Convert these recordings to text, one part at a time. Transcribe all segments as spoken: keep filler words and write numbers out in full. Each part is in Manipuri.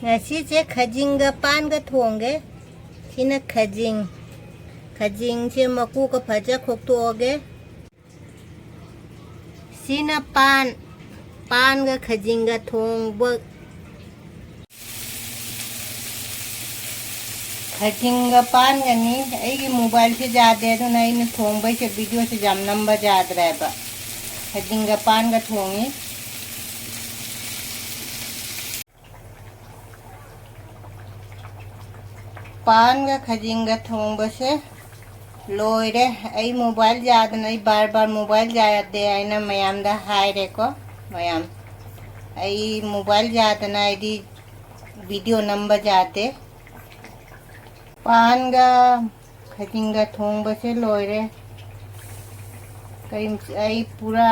ꯉꯁꯤꯁꯦ ꯈꯖꯤꯡꯒ ꯄꯥꯟꯒ ꯊꯣꯡꯒꯦ꯫ ꯁꯤꯅ ꯈꯖꯤꯡ꯫ ꯈꯖꯤꯡꯁꯦ ꯃꯀꯨꯒ ꯐꯖ ꯈꯣꯛꯇꯣꯛꯑꯒꯦ꯫ ꯁꯤꯅ ꯄꯥꯟ꯫ ꯄꯥꯟꯒ ꯈꯖꯤꯡꯒ ꯊꯣꯡꯕ꯫ ꯈꯖꯤꯡꯒ ꯄꯥꯟꯒꯅꯤ꯫ ꯑꯩꯒꯤ ꯃꯣꯕꯥꯏꯜꯁꯦ ꯌꯥꯗꯦ, ꯑꯗꯨꯅ ꯑꯩꯅ ꯊꯣꯡꯕꯩꯁꯦ, ꯚꯤꯗꯤꯑꯣꯁꯦ ꯌꯥꯝ ꯅꯝꯕ ꯌꯥꯗ꯭ꯔꯦꯕ꯫ ꯈꯖꯤꯡꯒ ꯄꯥꯟꯒ ꯊꯣꯡꯉꯤ꯫ ꯄꯥꯟꯒ ꯈꯖꯤꯡꯒ ꯊꯣꯡꯕꯁꯦ ꯂꯣꯏꯔꯦ꯫ ꯑꯩ ꯃꯣꯕꯥꯏꯜ ꯌꯥꯗꯅ, ꯑꯩ ꯕꯥꯔ ꯕꯥꯔ ꯃꯣꯕꯥꯏꯜ ꯌꯥꯗꯦ ꯍꯥꯏꯅ ꯃꯌꯥꯝꯗ ꯍꯥꯏꯔꯦꯀꯣ꯫ ꯃꯌꯥꯝ, ꯑꯩ ꯃꯣꯕꯥꯏꯜ ꯌꯥꯗꯅ ꯑꯩꯗꯤ ꯚꯤꯗꯤꯑꯣ ꯅꯝꯕ ꯌꯥꯗꯦ꯫ ꯄꯥꯟꯒ ꯈꯖꯤꯡꯒ ꯊꯣꯡꯕꯁꯦ ꯂꯣꯏꯔꯦ꯫ ꯀꯔꯤ, ꯑꯩ ꯄꯨꯔꯥ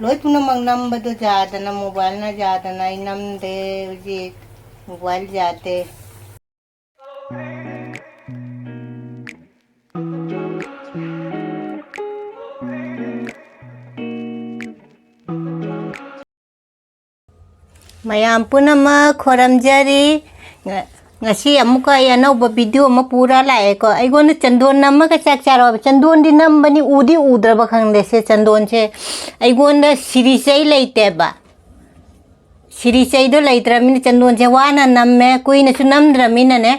ꯂꯣꯏ ꯄꯨꯝꯅꯃꯛ ꯅꯝꯕꯗꯣ ꯌꯥꯗꯅ, ꯃꯣꯕꯥꯏꯜꯅ ꯌꯥꯗꯅ ꯑꯩ ꯅꯝꯗꯦ꯫ ꯍꯧꯖꯤꯛ ꯃꯣꯕꯥꯏꯜ ꯌꯥꯗꯦ꯫ ꯃꯌꯥꯝ ꯄꯨꯝꯅꯃꯛ ꯈꯣꯏꯔꯝꯖꯔꯤ꯫ ꯉ-, ꯉꯁꯤ ꯑꯃꯨꯛꯀ ꯑꯩ ꯑꯅꯧꯕ ꯚꯤꯗꯤꯑꯣ ꯑꯃ ꯄꯨꯔ ꯂꯥꯛꯑꯦꯀꯣ꯫ ꯑꯩꯉꯣꯟꯗ ꯆꯟꯗꯣꯟ ꯅꯝꯃꯒ ꯆꯥꯛ ꯆꯥꯔꯣ ꯍꯥꯏꯕ꯫ ꯆꯟꯗꯣꯟꯗꯤ ꯅꯝꯕꯅꯤ, ꯎꯗꯤ ꯎꯗ꯭ꯔꯕ ꯈꯪꯗꯦ꯫ ꯁꯦ, ꯆꯟꯗꯣꯟꯁꯦ ꯑꯩꯉꯣꯟꯗ ꯁꯤꯔꯤꯆꯩ ꯂꯩꯇꯦꯕ꯫ ꯁꯤꯔꯤꯆꯩꯗꯣ ꯂꯩꯇ꯭ꯔꯕꯅꯤꯅ ꯆꯟꯗꯣꯟꯁꯦ ꯋꯥꯅ ꯅꯝꯃꯦ, ꯀꯨꯏꯅꯁꯨ ꯅꯝꯗ꯭ꯔꯕꯅꯤꯅꯅꯦ꯫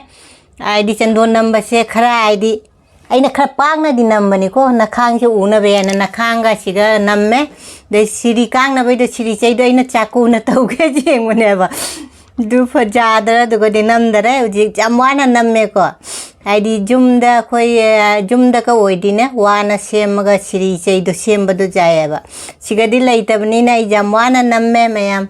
ꯍꯥꯏꯗꯤ ꯆꯟꯗꯣꯟ ꯅꯝꯕꯁꯦ ꯈꯔ, ꯍꯥꯏꯗꯤ ꯑꯩꯅ ꯈꯔ ꯄꯥꯛꯅꯗꯤ ꯅꯝꯕꯅꯤꯀꯣ, ꯅꯈꯥꯡꯁꯦ ꯎꯅꯕ ꯍꯥꯏꯅ ꯅꯈꯥꯡꯒ ꯁꯤꯒ ꯅꯝꯃꯦ꯫ ꯑꯗꯩ ꯁꯤꯔꯤ ꯀꯥꯡꯅꯕꯩꯗꯣ, ꯁꯤꯔꯤꯆꯩꯗꯣ ꯑꯩꯅ ꯆꯥꯛꯀꯨꯅ ꯇꯧꯒꯦ ꯌꯦꯡꯕꯅꯦꯕ꯫ ꯑꯗꯨ ꯐꯖꯗ꯭ꯔꯦ, ꯑꯗꯨꯒꯗꯤ ꯅꯝꯗꯔꯦ꯫ ꯍꯧꯖꯤꯛ ꯌꯥꯝ ꯋꯥꯅ ꯅꯝꯃꯦꯀꯣ꯫ ꯍꯥꯏꯗꯤ ꯌꯨꯝꯗ ꯑꯩꯈꯣꯏ, ꯑ, ꯌꯨꯝꯗꯒ ꯑꯣꯏꯗꯤꯅꯦ, ꯋꯥꯅ ꯁꯦꯝꯃꯒ ꯁꯤꯔꯤꯆꯩꯗꯣ ꯁꯦꯝꯕꯗꯣ ꯌꯥꯏꯑꯕ꯫ ꯁꯤꯒꯗꯤ ꯂꯩꯇꯕꯅꯤꯅ ꯑꯩ ꯌꯥꯝ ꯋꯥꯅ ꯅꯝꯃꯦ ꯃꯌꯥꯝ꯫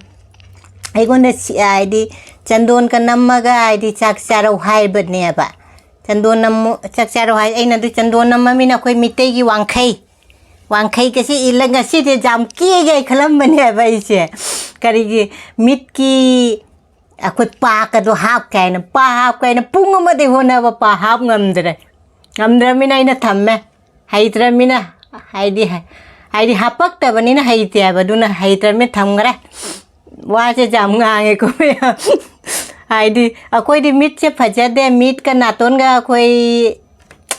ꯑꯩꯉꯣꯟꯗ ꯁꯤ-, ꯍꯥꯏꯗꯤ ꯆꯟꯗꯣꯟꯒ ꯅꯝꯃꯒ ꯍꯥꯏꯗꯤ ꯆꯥꯛ ꯆꯥꯔꯧ ꯍꯥꯏꯕꯅꯦꯕ꯫ ꯆꯟꯗꯣꯟ ꯅꯝꯃꯨ, ꯆꯥꯛ ꯆꯥꯔꯧ ꯍꯥꯏ꯫ ꯑꯩꯅ ꯑꯗꯨ ꯆꯟꯗꯣꯟ ꯅꯝꯃꯃꯤꯅ ꯑꯩꯈꯣꯏ ꯃꯤꯇꯩꯒꯤ ꯋꯥꯡꯈꯩ, ꯋꯥꯡꯈꯩꯒꯁꯤ ꯏꯜꯂ ꯉꯁꯤꯗꯤ ꯌꯥꯝ ꯀꯦꯒꯦ ꯍꯥꯏ ꯈꯜꯂꯝꯕꯅꯦꯕ ꯑꯩꯁꯦ꯫ ꯀꯔꯤꯒꯤ ꯃꯤꯠꯀꯤ ꯑꯩꯈꯣꯏ ꯄꯥꯛꯀꯗꯣ ꯍꯥꯞꯀꯦ ꯍꯥꯏꯅ, ꯄꯥ ꯍꯥꯞꯀꯦ ꯍꯥꯏꯅ ꯄꯨꯡ ꯑꯃꯗꯤ ꯍꯣꯠꯅꯕ, ꯄꯥ ꯍꯥꯞ ꯉꯝꯗ꯭ꯔꯦ꯫ ꯉꯝꯗ꯭ꯔꯃꯤꯅ ꯑꯩꯅ ꯊꯝꯃꯦ꯫ ꯍꯩꯇ꯭ꯔꯃꯤꯅ, ꯍꯥꯏꯗꯤ, ꯍꯥꯏꯗꯤ ꯍꯥꯄꯛꯇꯕꯅꯤꯅ ꯍꯩꯇꯦ ꯍꯥꯏꯕ, ꯑꯗꯨꯅ ꯍꯩꯇ꯭ꯔꯃꯤꯅ ꯊꯝꯈ꯭ꯔꯦ꯫ ꯋꯥꯁꯦ ꯌꯥꯝ ꯉꯥꯡꯉꯦꯀꯣ ꯃꯌꯥꯝ꯫ ꯍꯥꯏꯗꯤ ꯑꯩꯈꯣꯏꯗꯤ ꯃꯤꯠꯁꯦ ꯐꯖꯗꯦ, ꯃꯤꯠꯀ ꯅꯥꯇꯣꯟꯒ ꯑꯩꯈꯣꯏ,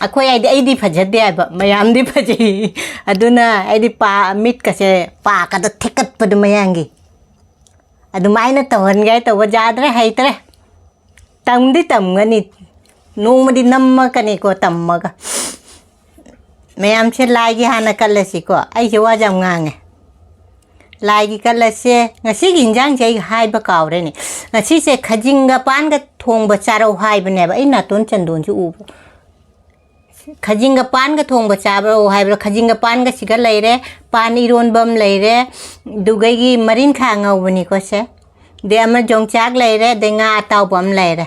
ꯑꯩꯈꯣꯏ ꯍꯥꯏꯗꯤ ꯑꯩꯗꯤ ꯐꯖꯗꯦ ꯍꯥꯏꯕ, ꯃꯌꯥꯝꯗꯤ ꯐꯖꯩ꯫ ꯑꯗꯨꯅ ꯑꯩꯗꯤ ꯄꯥ-, ꯃꯤꯠꯀꯁꯦ ꯄꯥꯛꯀꯗ ꯊꯦꯛꯀꯠꯄꯗꯣ ꯃꯌꯥꯝꯒꯤ꯫ ꯑꯗꯨꯃꯥꯏꯅ ꯇꯧꯍꯟꯒꯦ ꯇꯧꯕ, ꯌꯥꯗ꯭ꯔꯦ, ꯍꯩꯇ꯭ꯔꯦ꯫ ꯇꯝꯗꯤ ꯇꯝꯒꯅꯤ, ꯅꯣꯡꯃꯗꯤ ꯅꯝꯃꯛꯀꯅꯤꯀꯣ ꯇꯝꯃꯒ꯫ ꯃꯌꯥꯝꯁꯦ ꯂꯥꯏꯒꯤ ꯍꯥꯟꯅ ꯀꯠꯂꯁꯤꯀꯣ, ꯑꯩꯁꯦ ꯋꯥꯁꯦ ꯌꯥꯝ ꯉꯥꯡꯉꯦ꯫ ꯂꯥꯏꯒꯤ ꯀꯠꯂꯁꯦ꯫ ꯉꯁꯤꯒꯤ ꯏꯟꯖꯥꯡꯁꯦ ꯑꯩ ꯍꯥꯏꯕ ꯀꯥꯎꯔꯦꯅꯦ꯫ ꯉꯁꯤꯁꯦ ꯈꯖꯤꯡꯒ ꯄꯥꯟꯒ ꯊꯣꯡꯕ ꯆꯥꯔꯧ ꯍꯥꯏꯕꯅꯦꯕ, ꯑꯩ ꯅꯥꯇꯣꯟ ꯆꯟꯗꯣꯟꯁꯨ ꯎꯕ꯫ ꯈꯖꯤꯡꯒ ꯄꯥꯟꯒ ꯊꯣꯡꯕ ꯆꯥꯕ꯭ꯔꯣ ꯍꯥꯏꯕ꯭ꯔꯣ? ꯈꯖꯤꯡꯒ ꯄꯥꯟꯒ ꯁꯤꯒ ꯂꯩꯔꯦ, ꯄꯥꯟ ꯏꯔꯣꯟꯕ ꯑꯃ ꯂꯩꯔꯦ, ꯑꯗꯨꯒꯩꯒꯤ ꯃꯔꯤꯟꯈꯥ ꯉꯧꯕꯅꯤꯀꯣ ꯁꯦ꯫ ꯑꯗꯩ ꯑꯃ ꯌꯣꯡꯆꯥꯛ ꯂꯩꯔꯦ, ꯑꯗꯩ ꯉꯥ ꯑꯇꯥꯎꯕ ꯑꯃ ꯂꯩꯔꯦ꯫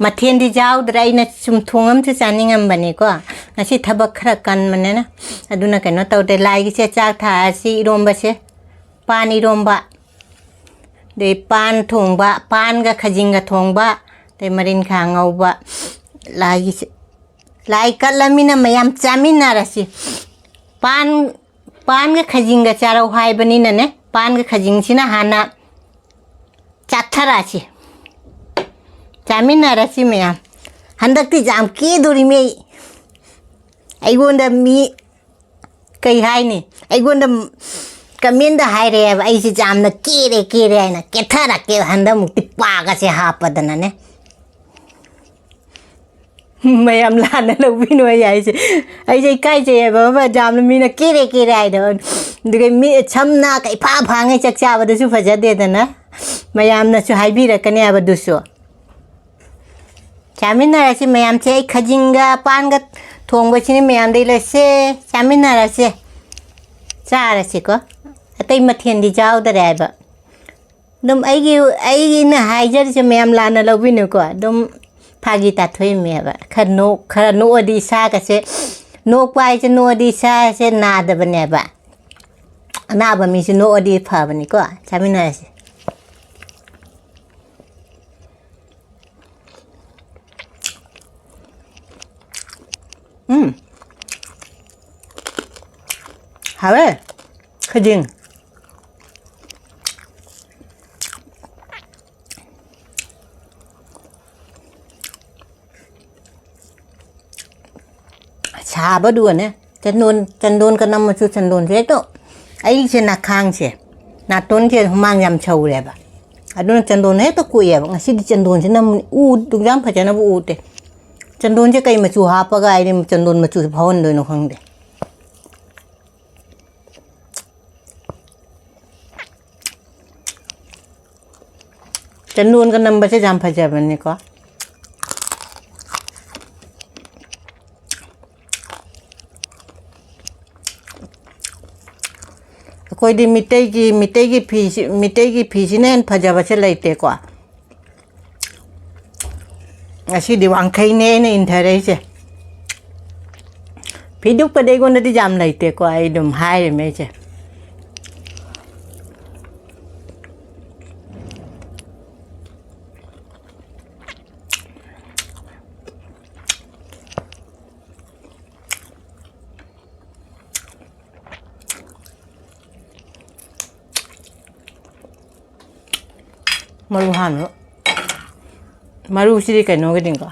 ꯃꯊꯦꯜꯗꯤ ꯌꯥꯎꯗ꯭ꯔꯦ, ꯑꯩꯅ ꯁꯨꯝ ꯊꯣꯡ ꯑꯃꯁꯨ ꯆꯥꯅꯤꯡꯉꯝꯕꯅꯤꯀꯣ꯫ ꯉꯁꯤ ꯊꯕꯛ ꯈꯔ ꯀꯟꯕꯅꯤꯅ꯫ ꯑꯗꯨꯅ ꯀꯩꯅꯣ ꯇꯧꯗꯦ, ꯂꯥꯏꯒꯤꯁꯦ ꯆꯥꯛ ꯊꯥꯔꯁꯤ, ꯏꯔꯣꯝꯕꯁꯦ, ꯄꯥꯟ ꯏꯔꯣꯝꯕ, ꯑꯗꯩ ꯄꯥꯟ ꯊꯣꯡꯕ, ꯄꯥꯟꯒ ꯈꯖꯤꯡꯒ ꯊꯣꯡꯕ, ꯑꯗꯩ ꯃꯔꯤꯟꯈꯥ ꯉꯧꯕ꯫ ꯂꯥꯏꯒꯤꯁꯦ, ꯂꯥꯏ ꯀꯠꯂꯃꯤꯅ ꯃꯌꯥꯝ ꯆꯥꯃꯤꯟꯅꯔꯁꯤ꯫ ꯄꯥꯟ, ꯄꯥꯟꯒ ꯈꯖꯤꯡꯒ ꯆꯥꯔꯧ ꯍꯥꯏꯕꯅꯤꯅꯅꯦ, ꯄꯥꯟꯒ ꯈꯖꯤꯡꯁꯤꯅ ꯍꯥꯟꯅ ꯆꯥꯊꯔꯛꯑꯁꯤ, ꯆꯥꯃꯤꯟꯅꯔꯁꯤ ꯃꯌꯥꯝ꯫ ꯍꯟꯗꯛꯇꯤ ꯌꯥꯝ ꯀꯦꯗꯣꯔꯤꯃꯤ ꯑꯩ꯫ ꯑꯩꯉꯣꯟꯗ ꯃꯤ ꯀꯩ ꯍꯥꯏꯅꯤ, ꯑꯩꯉꯣꯟꯗ ꯀꯃꯦꯟꯗ ꯍꯥꯏꯔꯛꯑꯦꯕ, ꯑꯩꯁꯦ ꯌꯥꯝꯅ ꯀꯦꯔꯦ ꯀꯦꯔꯦ ꯍꯥꯏꯅ꯫ ꯀꯦꯊꯔꯛꯀꯦ ꯍꯟꯗꯛꯃꯨꯛꯇꯤ ꯄꯥꯒꯁꯦ ꯍꯥꯞꯄꯗꯅꯅꯦ꯫ ꯃꯌꯥꯝ ꯂꯥꯟꯅ ꯂꯧꯕꯤꯅꯨ ꯑꯩ ꯍꯥꯏꯁꯦ꯫ ꯑꯩꯁꯦ ꯏꯀꯥꯏꯖꯩꯌꯦꯕ, ꯕꯕꯥ, ꯌꯥꯝꯅ ꯃꯤꯅ ꯀꯦꯔꯦ ꯀꯦꯔꯦ ꯍꯥꯏꯗꯣ꯫ ꯑꯗꯨꯒ ꯃꯤ ꯁꯝꯅ ꯀꯩꯐꯥ ꯐꯥꯉꯩ ꯆꯥꯛ ꯆꯥꯕꯗꯁꯨ ꯐꯖꯗꯦꯗꯅ, ꯃꯌꯥꯝꯅꯁꯨ ꯍꯥꯏꯕꯤꯔꯛꯀꯅꯦꯕ ꯑꯗꯨꯁꯨ꯫ ꯆꯥꯃꯤꯟꯅꯔꯁꯤ ꯃꯌꯥꯝꯁꯦ꯫ ꯑꯩ ꯈꯖꯤꯡꯒ ꯄꯥꯟꯒ ꯊꯣꯡꯕꯁꯤꯅꯤ ꯃꯌꯥꯝꯗꯩ ꯂꯩꯁꯦ, ꯆꯥꯃꯤꯟꯅꯔꯁꯦ꯫ ꯆꯥꯔꯁꯤꯀꯣ꯫ ꯑꯇꯩ ꯃꯊꯦꯜꯗꯤ ꯌꯥꯎꯗꯔꯦ ꯍꯥꯏꯕ꯫ ꯑꯗꯨꯝ ꯑꯩꯒꯤ, ꯑꯩꯅ ꯍꯥꯏꯖꯔꯤꯁꯦ ꯃꯌꯥꯝ ꯂꯥꯟꯅ ꯂꯧꯕꯤꯅꯨꯀꯣ꯫ ꯑꯗꯨꯝ ꯐꯥꯒꯤ ꯇꯥꯊꯣꯛꯏꯃꯦꯕ꯫ ꯈꯔ ꯅꯣꯛ-, ꯈꯔ ꯅꯣꯛꯑꯗꯤ ꯏꯁꯥꯒꯁꯦ, ꯅꯣꯛꯄ ꯍꯥꯏꯁꯦ, ꯅꯣꯛꯑꯗꯤ ꯏꯁꯥꯁꯦ ꯅꯥꯗꯕꯅꯦꯕ꯫ ꯑꯅꯥꯕ ꯃꯤꯁꯨ ꯅꯣꯛꯑꯗꯤ ꯐꯕꯅꯤꯀꯣ꯫ ꯆꯥꯃꯤꯟꯅꯔꯁꯤ꯫ ꯎꯝ꯫ ꯍꯥꯎꯋꯦ꯫ ꯈꯖꯤꯡ꯫ ꯁꯥꯕꯗꯨꯒꯅꯦ, ꯆꯟꯗꯣꯟ, ꯆꯟꯗꯣꯟꯒ ꯅꯝꯃꯁꯨ ꯆꯟꯗꯣꯟꯁꯦ ꯍꯦꯛꯇ, ꯑꯩꯁꯦ ꯅꯥꯈꯥꯡꯁꯦ, ꯅꯥꯇꯣꯟꯁꯦ ꯍꯨꯃꯥꯡ ꯌꯥꯝ ꯁꯧꯔꯦꯕ꯫ ꯑꯗꯨꯅ ꯆꯟꯗꯣꯟ ꯍꯦꯛꯇ ꯀꯣꯛꯑꯦꯕ꯫ ꯉꯁꯤꯗꯤ ꯆꯟꯗꯣꯟꯁꯦ ꯅꯝ-, ꯎ-, ꯑꯗꯨꯛ ꯌꯥꯝ ꯐꯖꯅꯕꯨ ꯎꯗꯦ꯫ ꯆꯟꯗꯣꯟꯁꯦ ꯀꯩ ꯃꯆꯨ ꯍꯥꯞꯄꯒ ꯑꯩꯗꯤ ꯆꯟꯗꯣꯟ ꯃꯆꯨꯁꯦ ꯐꯥꯎꯍꯟꯗꯣꯏꯅꯣ ꯈꯪꯗꯦ꯫ ꯆꯟꯗꯣꯟꯒ ꯅꯝꯕꯁꯦ ꯌꯥꯝ ꯐꯖꯕꯅꯤꯀꯣ꯫ ꯑꯩꯈꯣꯏꯗꯤ ꯃꯤꯇꯩꯒꯤ, ꯃꯤꯇꯩꯒꯤ ꯐꯤꯁꯤ, ꯃꯤꯇꯩꯒꯤ ꯐꯤꯁꯤꯅ ꯍꯦꯟꯅ ꯐꯖꯕꯁꯦ ꯂꯩꯇꯦꯀꯣ꯫ ꯉꯁꯤꯗꯤ ꯋꯥꯡꯈꯩꯅꯦ ꯑꯩꯅ ꯏꯟꯊꯔꯛꯏꯁꯦ꯫ ꯐꯤꯗꯨꯛꯄꯗꯤ ꯑꯩꯉꯣꯟꯗꯗꯤ ꯌꯥꯝ ꯂꯩꯇꯦꯀꯣ, ꯑꯩ ꯑꯗꯨꯝ ꯍꯥꯏꯔꯤꯃꯦ ꯑꯩꯁꯦ꯫ ꯃꯔꯨ ꯍꯥꯟꯅ, ꯃꯔꯨꯁꯤꯗꯤ ꯀꯩꯅꯣꯒꯤꯅꯤꯀꯣ,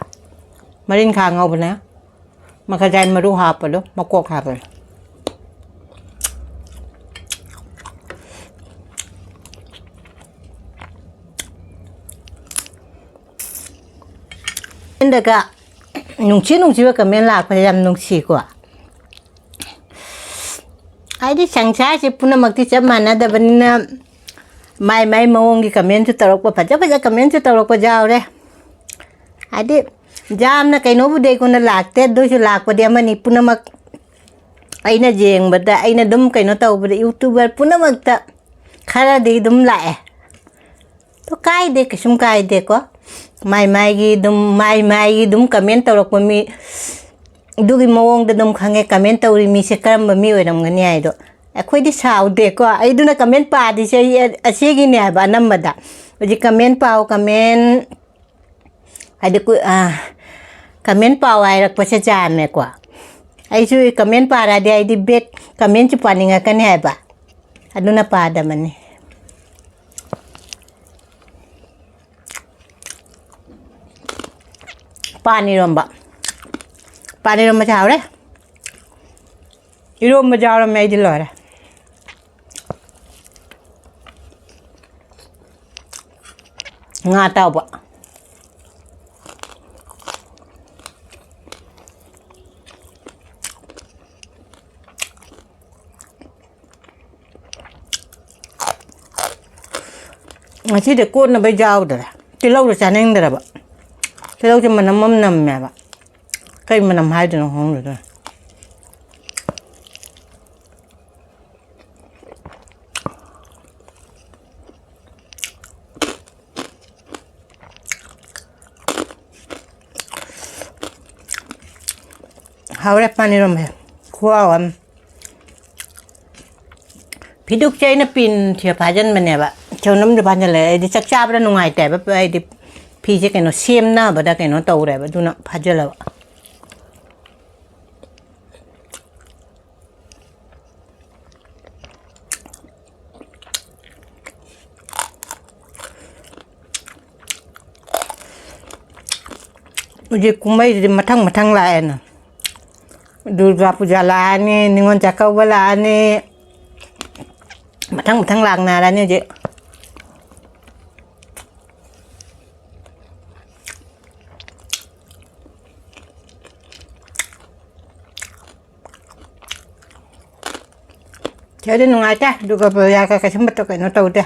ꯃꯔꯤꯡꯈꯥ ꯉꯧꯕꯅꯦ꯫ ꯃꯈꯖꯥꯏ ꯃꯔꯨ ꯍꯥꯞꯄꯗꯣ, ꯃꯀꯣꯛ ꯍꯥꯞꯄꯗꯣ꯫ ꯑꯩꯉꯣꯟꯗꯒ ꯅꯨꯡꯁꯤ ꯅꯨꯡꯁꯤꯕ comment ꯂꯥꯛꯄꯁꯦ ꯌꯥꯝ ꯅꯨꯡꯁꯤꯀꯣ꯫ ꯍꯥꯏꯗꯤ ꯁꯪꯁꯥꯔꯁꯦ ꯄꯨꯝꯅꯃꯛꯇꯤ ꯆꯞ ꯃꯥꯟꯅꯗꯕꯅꯤꯅ, ꯃꯥꯏ ꯃꯥꯏ ꯃꯑꯣꯡꯒꯤ commentꯁꯨ ꯇꯧꯔꯛꯄ, ꯐꯖ ꯐꯖ commentꯁꯨ ꯇꯧꯔꯛꯄ ꯌꯥꯎꯔꯦ꯫ ꯍꯥꯏꯗꯤ ꯌꯥꯝꯅ ꯀꯩꯅꯣꯕꯨꯗꯤ ꯑꯩꯉꯣꯟꯗ ꯂꯥꯛꯇꯦ, ꯑꯗꯨ ꯑꯣꯏꯁꯨ ꯂꯥꯛꯄꯗꯤ ꯑꯃꯅꯤ꯫ ꯄꯨꯝꯅꯃꯛ ꯑꯩꯅ ꯌꯦꯡꯕꯗ, ꯑꯩꯅ ꯑꯗꯨꯝ ꯀꯩꯅꯣ ꯇꯧꯕꯗ, YouTuber ꯄꯨꯝꯅꯃꯛꯇ ꯈꯔꯗꯤ ꯑꯗꯨꯝ ꯂꯥꯛꯑꯦ꯫ ꯑꯗꯣ ꯀꯥꯏꯗꯦ, ꯀꯩꯁꯨꯝ ꯀꯥꯏꯗꯦꯀꯣ꯫ ꯃꯥꯏ ꯃꯥꯏꯒꯤ ꯑꯗꯨꯝ, ꯃꯥꯏ ꯃꯥꯏꯒꯤ ꯑꯗꯨꯝ comment ꯇꯧꯔꯛꯄ ꯃꯤ, ꯑꯗꯨꯒꯤ ꯃꯑꯣꯡꯗ ꯑꯗꯨꯝ ꯈꯪꯉꯦ comment ꯇꯧꯔꯤ ꯃꯤꯁꯦ ꯀꯔꯝꯕ ꯃꯤ ꯑꯣꯏꯔꯝꯒꯅꯤ ꯍꯥꯏꯗꯣ꯫ ꯑꯩꯈꯣꯏꯗꯤ ꯁꯥꯎꯗꯦꯀꯣ, ꯑꯩꯗꯨꯅ comment ꯄꯥꯗ꯭ꯔꯤꯁꯦ ꯑꯩ ꯑꯁꯤꯒꯤꯅꯦ ꯍꯥꯏꯕ ꯑꯅꯝꯕꯗ꯫ ꯍꯧꯖꯤꯛ comment ꯄꯥꯎ, comment ꯍꯥꯏꯗꯤ ꯀꯨ-, ꯑ, comment ꯄꯥꯎ ꯍꯥꯏꯔꯛꯄꯁꯦ ꯌꯥꯝꯃꯦꯀꯣ꯫ ꯑꯩꯁꯨ comment ꯄꯥꯔꯛꯑꯗꯤ ꯑꯩꯗꯤ back commentꯁꯨ ꯄꯥꯅꯤꯡꯉꯛꯀꯅꯤ ꯍꯥꯏꯕ, ꯑꯗꯨꯅ ꯄꯥꯗꯕꯅꯤ꯫ ꯄꯥꯟ ꯏꯔꯣꯝꯕ, ꯄꯥꯟ ꯏꯔꯣꯝꯕꯁꯦ ꯍꯥꯎꯔꯦ꯫ ꯏꯔꯣꯝꯕ ꯌꯥꯎꯔꯝꯃꯦ, ꯑꯩꯗꯤ ꯂꯣꯏꯔꯦ꯫ ꯉꯥ ꯑꯇꯥꯎꯕ꯫ ꯉꯁꯤꯗꯤ ꯀꯣꯠꯅꯕ ꯌꯥꯎꯗ꯭ꯔꯦ꯫ ꯇꯤꯜꯍꯧꯗꯣ ꯆꯥꯅꯤꯡꯗ꯭ꯔꯕ꯫ ꯇꯤꯜꯍꯧꯁꯦ ꯃꯅꯝ ꯑꯃ ꯅꯝꯃꯦꯕ꯫ ꯀꯩ ꯃꯅꯝ ꯍꯥꯏꯗꯣꯏꯅꯣ ꯈꯪꯗꯦ ꯑꯗꯨꯅ꯫ ꯍꯥꯎꯔꯦ ꯄꯥꯟ ꯏꯔꯣꯝꯕꯁꯦ꯫ ꯈꯨꯍꯥꯎ ꯑꯃ꯫ ꯐꯤꯗꯨꯛꯁꯦ ꯑꯩꯅ ꯄꯤꯟ ꯁꯤꯗ ꯐꯥꯖꯤꯟꯕꯅꯦꯕ꯫ ꯁꯦ ꯃꯅꯨꯡꯗ ꯐꯥꯖꯤꯜꯂꯦ꯫ ꯑꯩꯗꯤ ꯆꯥꯛ ꯆꯥꯕꯗ ꯅꯨꯡꯉꯥꯏꯇꯦꯕ꯫ ꯑꯩꯗꯤ ꯐꯤꯁꯦ ꯀꯩꯅꯣ ꯁꯦꯝꯅꯕꯗ ꯀꯩꯅꯣ ꯇꯧꯔꯦꯕ꯫ ꯑꯗꯨꯅ ꯐꯥꯖꯤꯜꯂꯕ꯫ ꯍꯧꯖꯤꯛ ꯀꯨꯝꯍꯩꯁꯤꯗꯤ ꯃꯊꯪ ꯃꯊꯪ ꯂꯥꯛꯑꯦꯅ꯫ ꯗꯨꯔꯒꯥ ꯄꯨꯖꯥ ꯂꯥꯛꯑꯅꯤ, ꯅꯤꯉꯣꯜ ꯆꯥꯛꯀꯧꯕ ꯂꯥꯛꯑꯅꯤ, ꯃꯊꯪ ꯃꯊꯪ ꯂꯥꯛꯅꯔꯅꯤ ꯍꯧꯖꯤꯛ꯫ ꯁꯤꯗꯤ ꯅꯨꯡꯉꯥꯏꯇꯦ, ꯑꯗꯨꯒ ꯕꯖꯥꯔꯒ ꯀꯩꯁꯨꯝꯕꯇ ꯀꯩꯅꯣ ꯇꯧꯗꯦ꯫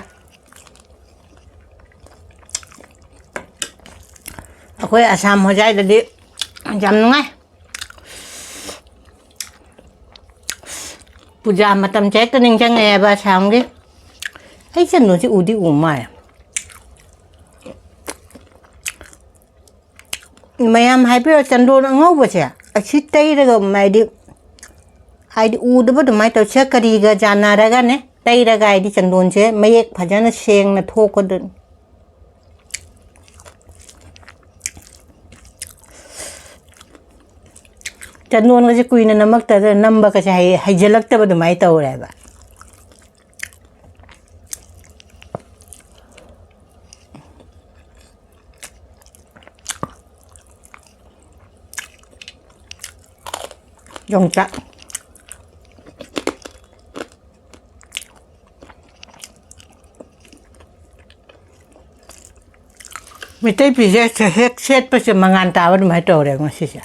ꯑꯩꯈꯣꯏ ꯑꯁꯥꯝ ꯍꯣꯖꯥꯏꯗꯗꯤ ꯌꯥꯝ ꯅꯨꯡꯉꯥꯏ꯫ ꯄꯨꯖꯥ ꯃꯇꯝꯁꯦ ꯍꯦꯛꯇ ꯅꯤꯡꯁꯤꯡꯉꯛꯑꯦꯕ ꯑꯁꯥꯝꯒꯤ꯫ ꯑꯩ ꯆꯟꯗꯣꯟꯁꯤ ꯎꯗꯤ ꯎ ꯃꯥꯜꯂꯦ꯫ ꯃꯌꯥꯝ ꯍꯥꯏꯕꯤꯔꯣ, ꯆꯟꯗꯣꯟ ꯑꯉꯧꯕꯁꯦ ꯑꯁꯤ ꯇꯩꯔꯒ, ꯍꯥꯏꯗꯤ, ꯍꯥꯏꯗꯤ ꯎꯗꯕ ꯑꯗꯨꯃꯥꯏꯅ ꯇꯧꯁꯦ, ꯀꯔꯤꯒ ꯆꯥꯟꯅꯔꯒꯅꯦ ꯇꯩꯔꯒ, ꯍꯥꯏꯗꯤ ꯆꯟꯗꯣꯟꯁꯦ ꯃꯌꯦꯛ ꯐꯖꯅ ꯁꯦꯡꯅ ꯊꯣꯛꯀꯗꯣꯏꯅꯤ꯫ ꯆꯟꯗꯣꯟꯒꯁꯦ ꯀꯨꯏꯅ ꯅꯝꯃꯛꯇꯗꯅ ꯅꯝꯕꯒꯁꯦ ꯍꯩ-, ꯍꯩꯖꯤꯜꯂꯛꯇꯕ ꯑꯗꯨꯃꯥꯏꯅ ꯇꯧꯔꯦꯕ꯫ ꯌꯣꯡꯆꯥꯛ꯫ ꯃꯤꯇꯩ ꯐꯤꯁꯦ ꯁꯦ-, ꯍꯦꯛ ꯁꯦꯠꯄꯁꯦ ꯃꯉꯥꯟ ꯇꯥꯕ ꯑꯗꯨꯃꯥꯏꯅ ꯇꯧꯔꯦ ꯉꯁꯤꯁꯦ꯫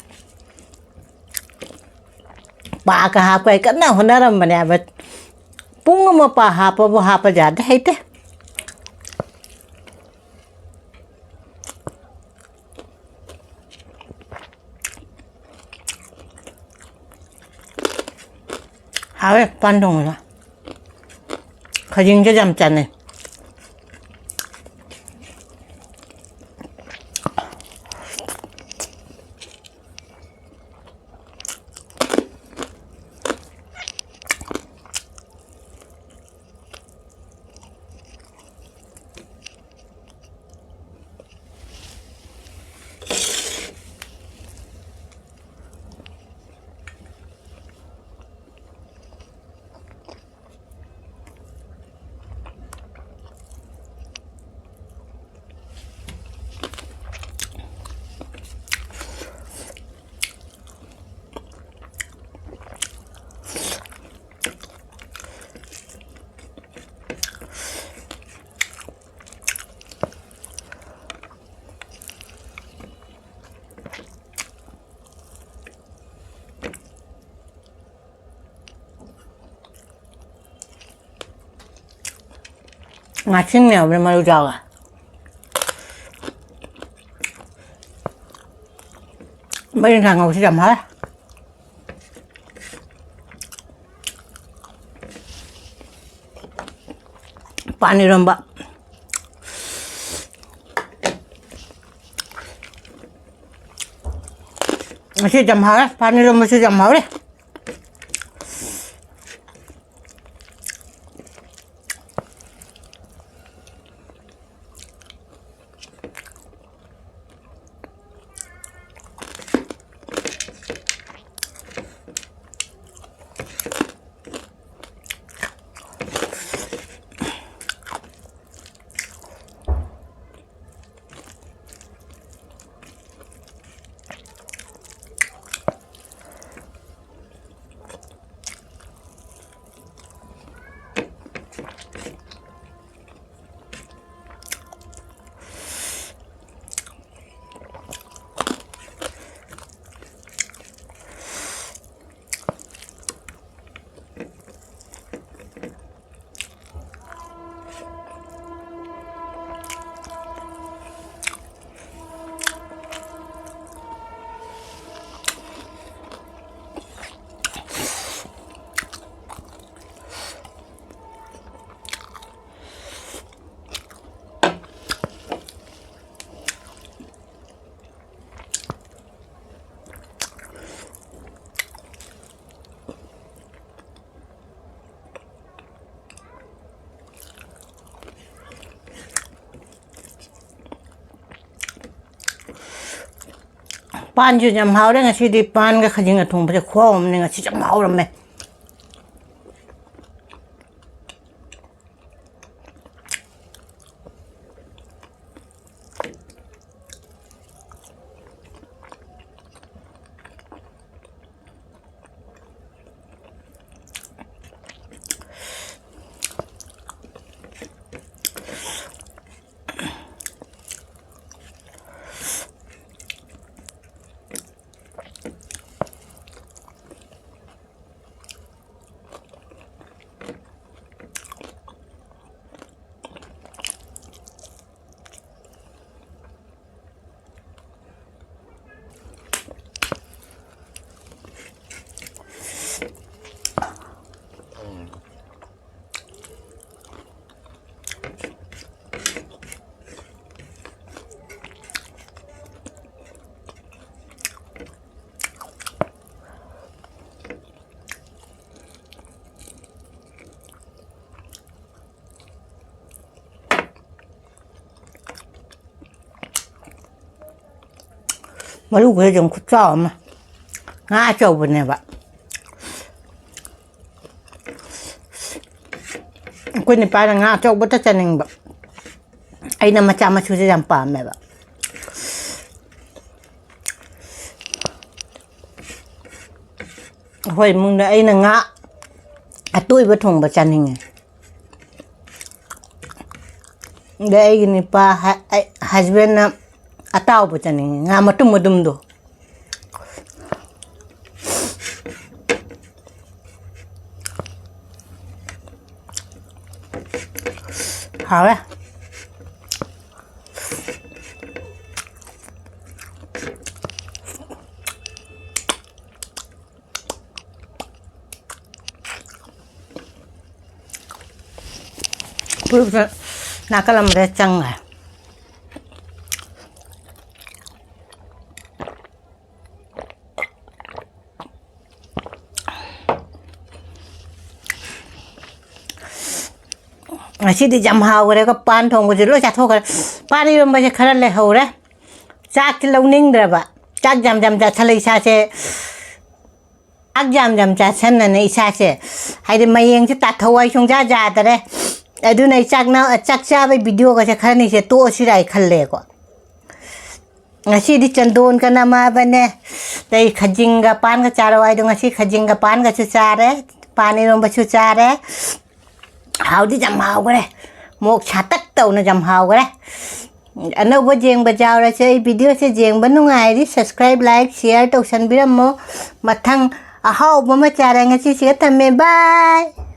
ꯄꯥꯒ ꯍꯥꯞꯄ ꯑꯩ ꯀꯟꯅ ꯍꯣꯠꯅꯔꯝꯕꯅꯦꯕ꯫ ꯄꯨꯡ ꯑꯃ ꯄꯥ ꯍꯥꯞꯄꯕꯨ ꯍꯥꯞꯄ ꯌꯥꯗꯦ, ꯍꯩꯇꯦ꯫ ꯍꯥꯎꯋꯦ ꯄꯥꯟ ꯊꯣꯡꯕꯁꯦ꯫ ꯈꯖꯤꯡꯁꯦ ꯌꯥꯝ ꯆꯥꯅꯩ꯫ ꯉꯥꯁꯤꯡ ꯌꯥꯎꯕꯅ ꯃꯔꯨ ꯆꯥꯎꯋꯦ꯫ ꯃꯔꯤꯟꯈꯥ ꯉꯧꯁꯤ ꯌꯥꯝ ꯍꯥꯎꯋꯦ꯫ ꯄꯥꯟ ꯏꯔꯣꯝꯕ꯫ ꯉꯁꯤ ꯌꯥꯝ ꯍꯥꯎꯔꯦ꯫ ꯄꯥꯟ ꯏꯔꯣꯝꯕꯁꯨ ꯌꯥꯝ ꯍꯥꯎꯔꯦ꯫ ꯄꯥꯟꯁꯤꯁꯨ ꯌꯥꯝ ꯍꯥꯎꯔꯦ ꯉꯁꯤꯗꯤ꯫ ꯄꯥꯟꯒ ꯈꯥꯖꯤꯡꯒ ꯊꯣꯡꯕꯁꯦ ꯈꯨꯍꯥꯎ ꯑꯃꯅꯦ꯫ ꯉꯁꯤꯁꯨ ꯌꯥꯝ ꯍꯥꯎꯔꯝꯃꯦ꯫ ꯃꯔꯨ ꯈꯔ ꯑꯗꯨꯝ ꯈꯨꯠꯆꯥꯎ ꯑꯃ꯫ ꯉꯥ ꯑꯆꯧꯕꯅꯦꯕ꯫ ꯑꯩꯈꯣꯏ ꯅꯨꯄꯥꯅ ꯉꯥ ꯑꯆꯧꯕꯇ ꯆꯥꯅꯤꯡꯕ, ꯑꯩꯅ ꯃꯆꯥ ꯃꯁꯨꯁꯦ ꯌꯥꯝ ꯄꯥꯝꯃꯦꯕ꯫ ꯑꯩꯈꯣꯏ ꯏꯃꯨꯡꯗ ꯑꯩꯅ ꯉꯥ ꯑꯇꯣꯏꯕ ꯊꯣꯡꯕ ꯆꯥꯅꯤꯡꯉꯦ꯫ ꯑꯗꯩ ꯑꯩꯒꯤ ꯅꯨꯄꯥ ꯍ-, ꯑꯩ ꯍꯁꯕꯦꯟꯅ ꯑꯇꯥꯎꯕ ꯆꯥꯅꯤꯡꯉꯦ, ꯉꯥ ꯃꯇꯨꯝ ꯃꯇꯨꯝꯗꯣ꯫ ꯍꯥꯎꯔꯦ꯫ ꯐꯨꯔꯤꯠꯁꯦ ꯅꯥꯀꯜ ꯑꯃꯗ ꯆꯪꯈ꯭ꯔꯦ꯫ ꯉꯁꯤꯗꯤ ꯌꯥꯝ ꯍꯥꯎꯈ꯭ꯔꯦꯀꯣ, ꯄꯥꯟ ꯊꯣꯡꯕꯁꯦ ꯂꯣꯏ ꯆꯥꯊꯣꯛꯈ꯭ꯔꯦ꯫ ꯄꯥꯟ ꯏꯔꯣꯟꯕꯁꯦ ꯈꯔ ꯂꯩꯍꯧꯔꯦ꯫ ꯆꯥꯛꯇꯤ ꯂꯧꯅꯤꯡꯗ꯭ꯔꯕ꯫ ꯆꯥꯛ ꯌꯥꯝ ꯌꯥꯝ ꯆꯥꯁꯜꯂꯦ ꯏꯁꯥꯁꯦ꯫ ꯆꯥꯛ ꯌꯥꯝ ꯌꯥꯝ ꯆꯥꯁꯟꯅꯅ ꯏꯁꯥꯁꯦ, ꯍꯥꯏꯗꯤ ꯃꯌꯦꯡꯁꯦ ꯇꯥꯊꯧ ꯍꯥꯏ ꯁꯨꯡꯖꯥ ꯌꯥꯗꯔꯦ꯫ ꯑꯗꯨꯅ ꯑꯩ ꯆꯥꯛ ꯅ-, ꯆꯥꯛ ꯆꯥꯕꯩ ꯚꯤꯗꯤꯑꯣꯒꯁꯦ ꯈꯔꯅꯤꯁꯦ ꯇꯣꯛꯑꯁꯤꯔꯥ ꯍꯥꯏ ꯈꯜꯂꯦꯀꯣ꯫ ꯉꯁꯤꯗꯤ ꯆꯟꯗꯣꯟꯒ ꯅꯝꯃꯕꯅꯦ꯫ ꯑꯗꯩ ꯈꯖꯤꯡꯒ ꯄꯥꯟꯒ ꯆꯥꯔꯣ ꯍꯥꯏꯗꯣ, ꯉꯁꯤ ꯈꯖꯤꯡꯒ ꯄꯥꯟꯒꯁꯨ ꯆꯥꯔꯦ, ꯄꯥꯟ ꯏꯔꯣꯝꯕꯁꯨ ꯆꯥꯔꯦ꯫ ꯍꯥꯎꯗꯤ ꯌꯥꯝ ꯍꯥꯎꯈ꯭ꯔꯦ, ꯃꯣꯛ ꯁꯥꯇꯛ ꯇꯧꯅ ꯌꯥꯝ ꯍꯥꯎꯈ꯭ꯔꯦ꯫ ꯑꯅꯧꯕ ꯌꯦꯡꯕ ꯌꯥꯎꯔꯁꯦ꯫ ꯑꯩ ꯚꯤꯗꯤꯑꯣꯁꯦ ꯌꯦꯡꯕ ꯅꯨꯡꯉꯥꯏꯔꯗꯤ subscribe, like, share ꯇꯧꯁꯟꯕꯤꯔꯝꯃꯣ꯫ ꯃꯊꯪ ꯑꯍꯥꯎꯕ ꯑꯃ ꯆꯥꯔꯦ꯫ ꯉꯁꯤꯁꯤꯒ ꯊꯝꯃꯦ, bye꯫